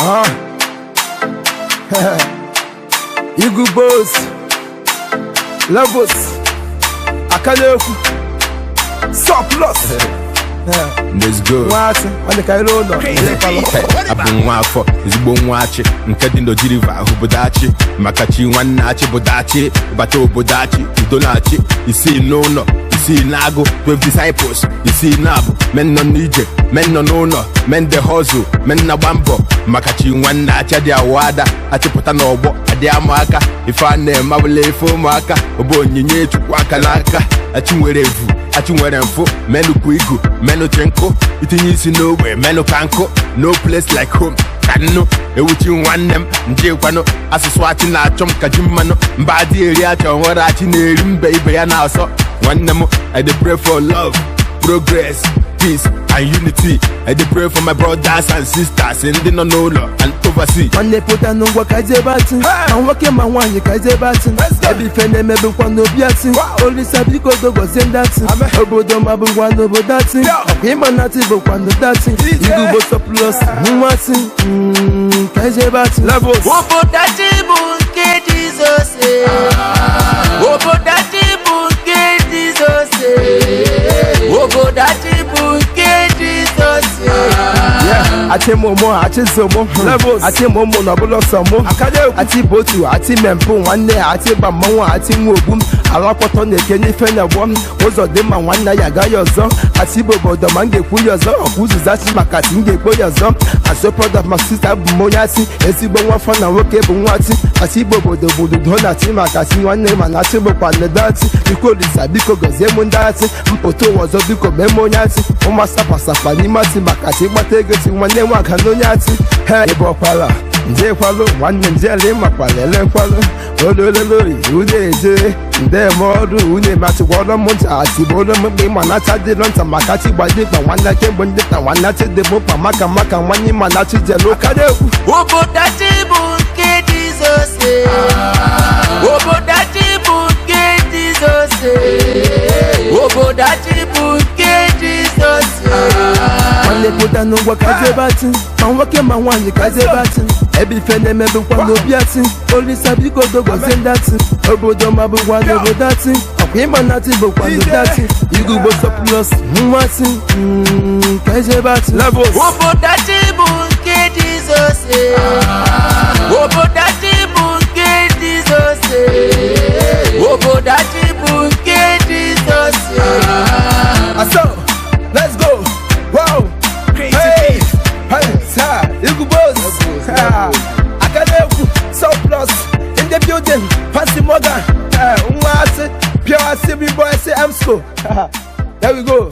Ah. Igu Boss Levels Akanekwu Surplus. Let's go. Nwasị nwanne ka ire ụlọ. Hey, abụ nwa afọ ezigbo nwa achị nke dị n'Oji River obodo achị maka chi nwanne achị bụ dachi bata obodo achị udo na-achị isii n'ụlọ isii n'agụ 12 disciples isii na-abụ men nọ n'ije, men nọ n'ụlọ, men dey hustle, men na-agba mbọ maka chi nwanne achị adị awụ ada achịpụta n'ọgbọ adị ama aka ife a na-eme abụla ife ụmụaka ọ bụ onyinye chukwu aka n'aka achị nwere evu achị nwere mfụ menụ kwu igu menụ chi nkụ itinye isi n'ogbe menụ ka nkụ, no place like home ka nnu ewuchi nwanne m njikwanụ asụsụ achị na-achọ m ka ji mmanụ mba adị eri achọ nwere achị na-eri mbe ibe ya na-asọ nwanne m. I dey pray for love, progress, peace and unity. I dey pray for my brothers and sisters ndị nọ n'ụlọ and overseas. Nwanne pụta n'ụgwọ ka ije ebe atị ma nwoke ma nwaanyị ka ije ebe atị ebe ife na-emebukwa n'obi atị. Olisa biko dogozie ndị atị obodo ma bụkwa n'obodo atị ọkwa ịma na atị bụkwa n'obodo atị. Igugbo Surplus nwa atị, ka ije ebe atị. Levels. Obodo achị bụ nke Jizọs eh. Obodo achị bụ nke Jizọs eh. Obodo achị bụ nke Jizọs eh. Yeah, achị mụ mụ achị zomụ. Levels. Achị mụ mụ na ọbụla ọsọ mụ. Akanekwu. Achị bụ otu achị mempụ nwanne achị gba mmanwụ achị nwa ogbu m alakwọtọ na-eke n'ife na-egwọ m ụzọ dị mma nwanne ya agaghị ọzọ achị bụ obodo ma m ga-ekwu ya ọzọ ọkwa ụzụzụ achị maka achị m ga-ekpo ya ọzọ asị product ma sista bụ m onye achị ezigbo nwa afọ na nwoke bụ nwa achị achị bụ obodo bụ udo na achị maka achị nwanne ma na achị bụkwa nledo achị biko Olisa biko gọzie m ndị achị mpụta ụwa ọzọ biko mee m onye achị ụma sapasapa n'ime achị maka achị gbata ego chi nwanne nwa aka na onye achị he ịbụ ọkwara njekwalụ nwanne njele makwala elekwalụ olololori unu eje ndeme ọrụ unu emachịkwọrọ m ncha achịbụrụ m mkpa ịma nacha dịrọ nta maka chi gbadị mkpa nwanne kemgbe ndị ta nwanne chi dị m mkpa maka maka nwanne ịma na chi jelu Akanekwu. Obodo achị bụ nke Jizọs eh. Obodo achị bụ nke Jizọs eh. Obodo achị bụ nke Jizọs eh. Nwanne pụta n'ụgwọ ka ije ebe atị ma nwoke ma nwaanyị ka ije ebe atị ebe ife na-emebukwa n'obi atị. Olisa biko dogozie ndị atị obodo ma bụkwa n'obodo atị ọkwa ịma na atị bụkwa n'obodo atị. Igugbo Surplus nwa atị, ka ije ebe atị. Levels. Obodo achị bụ nke Jizọs eh. Obodo achị bụ nke Jizọs eh. Obodo achị bụ nke Jizọs eh. Aso, let's go. Wow. Hey, hey, sir. Igu Boss. Ha. Akanekwu, Surplus in the building. Fancy Morgan. Nwa asị, pure asị, big boy asị, M School. There we go.